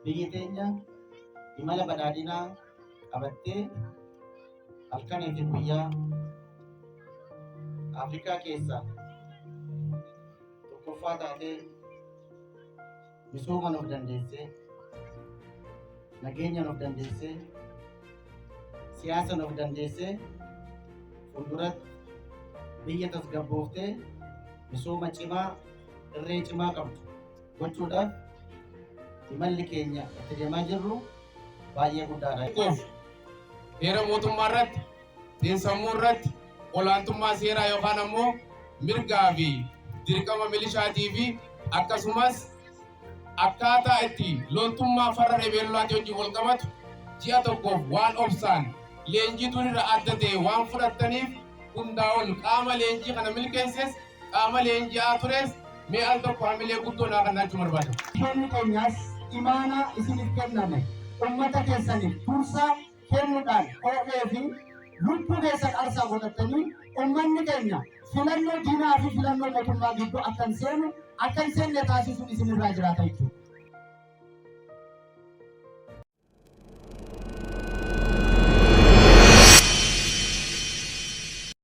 Biyyi teenya imala badhaadhinaa qabattee halkanii fi guyyaa Afrikaa keessaa tokkoffaa taatee misoomaan of dandeessee, nageenyaan of dandeessee, siyaasaan of dandeessee fuulduratti biyya tasgabbooftee misooma cimaa irree cimaa qabdu gochuudhaaf imalli keenya itti deemaa jirru baay'ee guddaadha. Tokkoof heera mootummaa irratti, xiinsammuu irratti, olaantummaa seeraa yookaan ammoo mirgaa fi dirqama milishaatii fi akkasumas akkaataa itti loltummaa farra rebeellolaatii wajjin wal qabatu ji'a tokkoof waan obsaan leenjii durirra adda ta'e waan fudhattaniif hundaa ol qaama leenjii kana milkeesses qaama leenji'aa tures mee al tokko hamilee guddoo naa kennaa jechuu barbaada. Kenni keenyas imaanaa isiniif kenname ummata keessaniif dursa kennuudhaan ho'ee fi lubbuu keessan aarsaa godhattanii ummanni keenya filannoo diinaa fi filannoo mootummaa gidduu akka hin seenu akka hin seenne taasisuun isinirraa jiraata jechuudha.